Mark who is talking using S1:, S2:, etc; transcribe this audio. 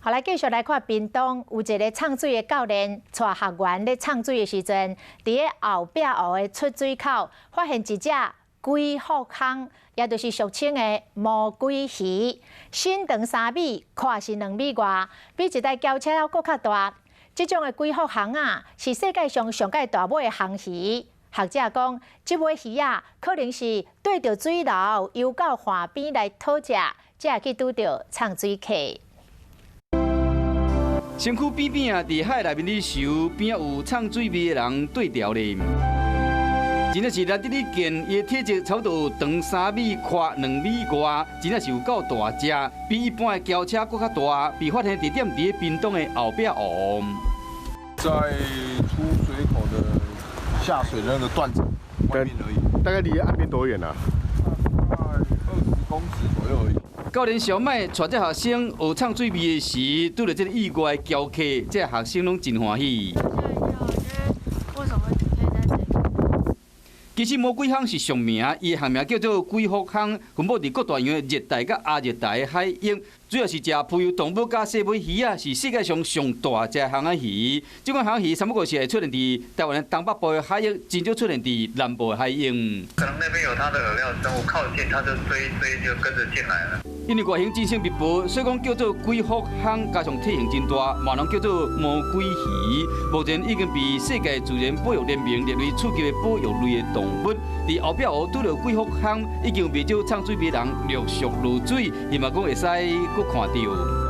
S1: 好，來繼續來看屏東有一個藏水的教練，帶學員咧藏水的時陣，佇咧後壁湖的出水口發現一隻鬼腹蟌，也就是俗稱的魔鬼魚，身長3米，寬是2米外，比一台轎車閣較大。這種的鬼腹蟌啊，是世界上上蓋大尾的蟌魚。學者講，這尾魚仔可能是綴著水流游到岸邊來討食，才會去拄著藏水客。
S2: 身軀扁扁啊，佇海內面咧游，邊仔有藏水味的人對調咧。真正是難得一見，伊的體積差不多長3米，寬2米外，真正是有夠大隻，比一般的轎車閣較大。被發現地點佇咧屏東的後壁湖，
S3: 在出水口的下水的那個斷層外面而已。
S4: 大概離岸邊多遠啊？
S3: 大概20公尺左右而已。
S2: 教練小麥帶這學生學藏水味的時，拄著這個意外掮客，這學生攏真歡喜。
S5: 為什麼可以在這裡？
S2: 其實魔鬼蟌是俗名，伊的學名叫做鬼腹蟌，分布佇各大洋的熱帶佮亞熱帶的海域，主要是食浮游動物佮細尾魚仔，是世界上上大隻蟌仔魚。這款蟌魚三不五時會出現佇台灣的東北部的海域，真少出現佇南部的海域。
S6: 可能那邊有它的餌料生物靠近，它就追追就跟着進來了。
S2: 因為外形真生密薄，所以講叫做鬼腹蟌，加上體型真大，嘛攏叫做魔鬼魚。目前已經被世界自然保育聯盟列為次級的保育類的動物。佇後壁湖拄著鬼腹蟌，已經有袂少藏水味人陸續落水，希望講會使閣看著。